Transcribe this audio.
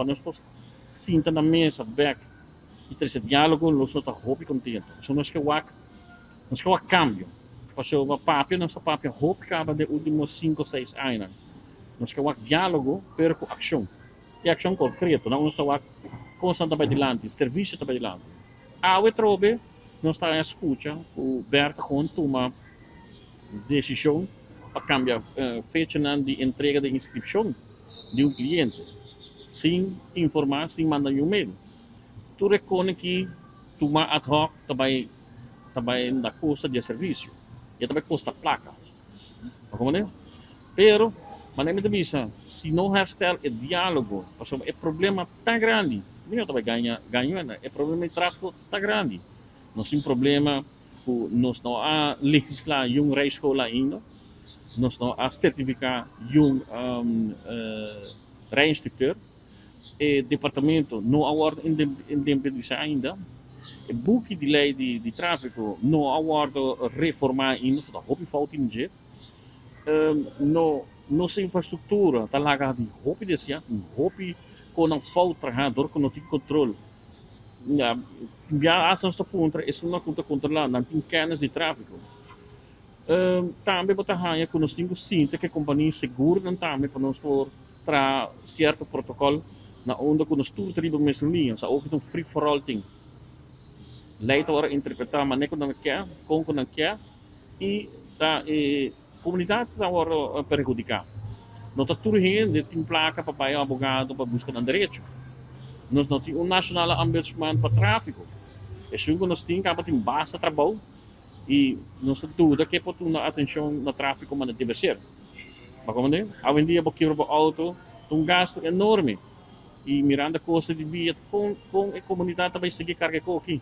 Pa nos por sinta na mesa bèk i trese diálogo, nos lo ta hopi kontentu. Pasobra nos ke wak, nos ke wak kambio. Pasobra papia nos ta papia hopi kaba den último 5, 6 añanan. Nos ke wak diálogo, pero ku akshon. I akshon konkreto. No, nos ta wak kos ta bai dilanti, servisio ta bai dilanti. Awe trobe nos ta skucha ku Bertha gewoon tuma desishon pa kambia fecha di entrega di inskripshon di un kliente, sin informá, sin manda un mail. Tur kos ku tuma ad hoc tambe na kosto di servisio. I tambe kosta plaka. Kon ta? Pero, manera mi bisa, si no herstel e diálogo, pasobra e problema ta grandi. No tambe gaña, gaña, e problema di tráfiko ta grandi. Nos tin problema ku nos no a legislá un rijschool ainda, nos no a sertifiká un rijinstructeur, e departamento no a wòrdu independisá ainda, e buki di lei di tráfiko no a wòrdu reformá ainda, ta hopi fout den dje. No, nos infrastruktura ta laga di hopi deseá, hopi ku fout trahadó ku no tin kontrol. Ja, ya hasta nos ta puntra, esnan ku ta kontrolá, no tin kennis di tráfiko. Tambe bo ta haña ku nos tin ku sinta ku kompania seguro tambe pa nos por traha sierto protokòl na unda ku nos tur riba mesun liña, o sea, un free for all tin. Lei ta wòrdu interpretá manera ku nan ke, kon ku nan ke, i ta e komunidat ta wòrdu perhudiká. No ta tur hende tin plaka pa paga abogado pa buska nan derecho. Nos no tin un nationale ombudsman pa tráfiko. Esun ku nos tin kaba tin basta trabou i nos ta duda ku por duna atenshon na tráfiko manera debe ser. Ma kon ta? Awendia pa kibra outo, un gastu enorme. I mirando kosto di bida, kon e komunidat tambe sigui karga aki.